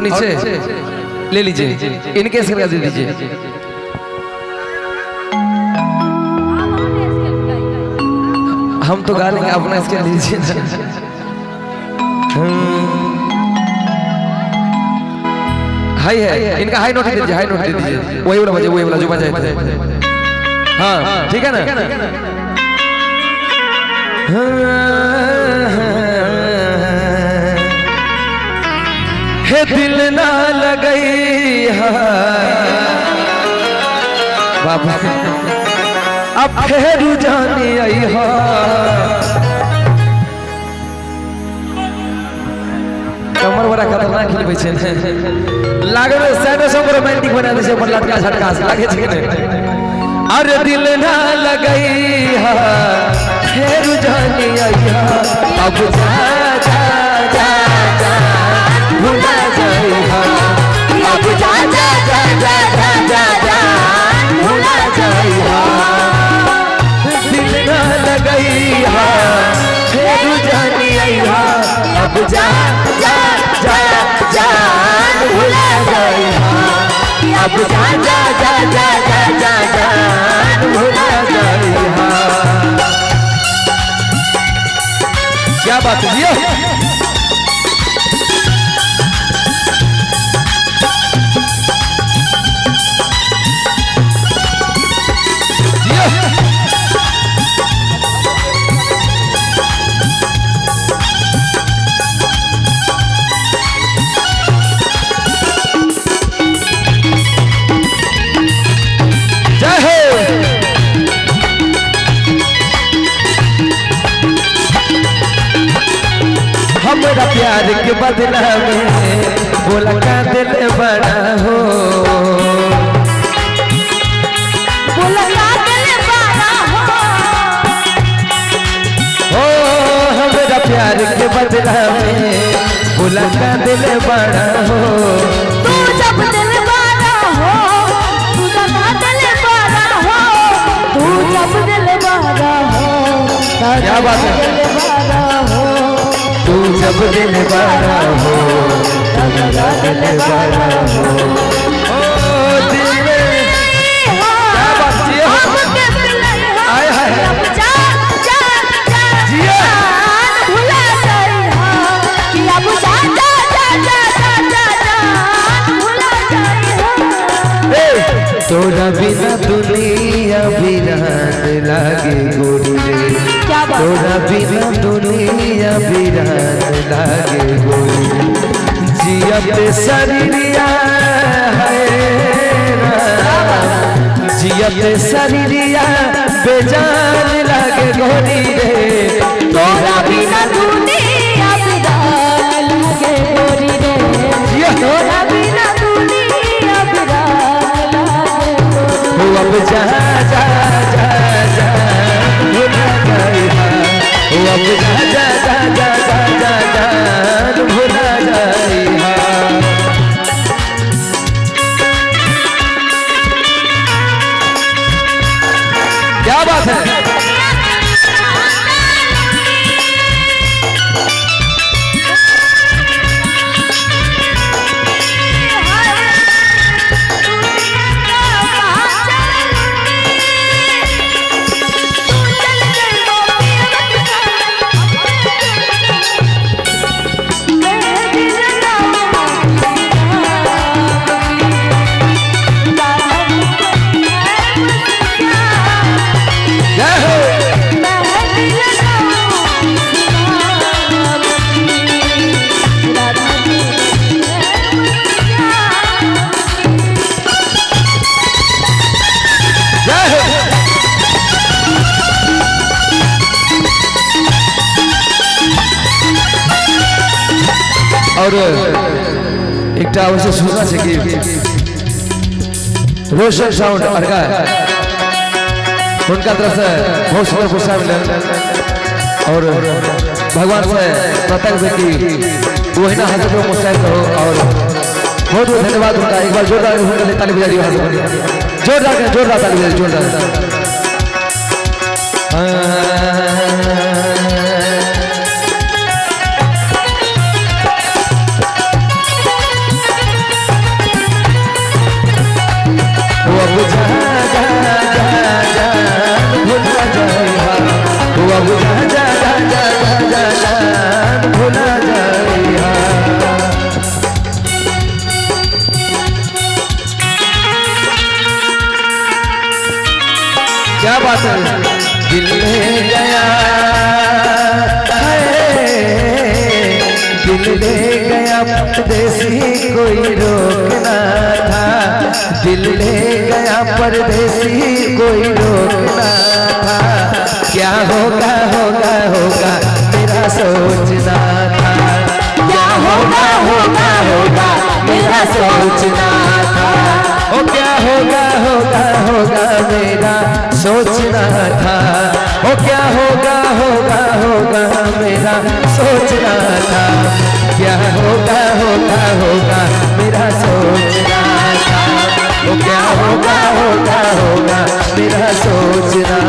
नीचे ले लीजिए, इनके स्केल का दे दीजिए। हम तो गा लेंगे, अपना स्केल लीजिए। हाई है इनका, हाई नोट दे दीजिए, हाई नोट दे दीजिए। वही वाला बजे, वही वाला जो बजाए थे। हाँ ठीक है ना। हे दिल ना लगई है बाबा, अब फिर जानी आई है। कमर बड़ा खतरनाक हिलबै छै ने, लागल सैडो सॉन्ग रोमांटिक बना दै छै अपन लटका झटका से लागे छै ने। अरे दिल ना लगई है फिर जानी आई है, अब जा जा जा जा भुला जाई है, अब जा जा जा जा जा जा जा भुला जाई है। दिल ना लगई है फिर जानी आई है, अब जा जा जा जा भुला जाई है, अब जा जा जा जा जा जा जा भुला जाई है। क्या बात है ये। जय हो। हमरा प्यार के बदला में बोला का दिल बड़ा हो, बोला का दिल बड़ा हो। हो हमरा प्यार के बदला में बोला का दिल बड़ा हो। तू जब दिल बड़ा हो, तू जब दिल बड़ा हो, तू जब दिल बड़ा हो, क्या बात है। तू जब दिल बड़ा हो, दिल बड़ा हो, ओ दिल में क्या बात जी हो। आए हाय जा जा जा जिया भुला जाई हो, कि अब जा जा जा जा जा जा भुला जाई हो। तोरा बिना दुनिया वीरान लागे गोरी रे, तोरा बिना दुनिया वीरान लागे गोरी रे। जियत शरीरिया है, जियत शरीरिया बेजान लागे गोरी रे, तोरा बिना दुनिया वीरान लागे गोरी रे, तोरा बिना दुनिया वीरान लागे गोरी हो। अब जा जा जा जा भुला जाई है, हो अब जा जा जा जा जा जा भुला जाई है। क्या बात है। जय हो। जय हो। और एक अवश्य सूचना है कि रोशन साउंड अर्का उनका तरफ से बहुत सुंदर पुरस्कार मिले और भगवान से प्रार्थना है कि वही ना हासिल मुस्तैद रहो। और बहुत बहुत धन्यवाद उनका। एक बार जोरदार ताली बजा दिए, जोरदार जोरदार ताली बजा, जोरदार। क्या बात है। दिल ले गया है, दिल ले गया परदेसी कोई रोकना था, दिल ले गया परदेसी कोई रोकना था, क्या होगा होगा होगा मेरा सोचना था, क्या होगा होगा होगा मेरा सोचना था। ओ क्या होगा होगा होगा मेरा सोचना था, ओ क्या होगा होगा होगा मेरा सोचना था, क्या होगा होगा होगा मेरा सोचना था, ओ क्या होगा होगा होगा मेरा सोचना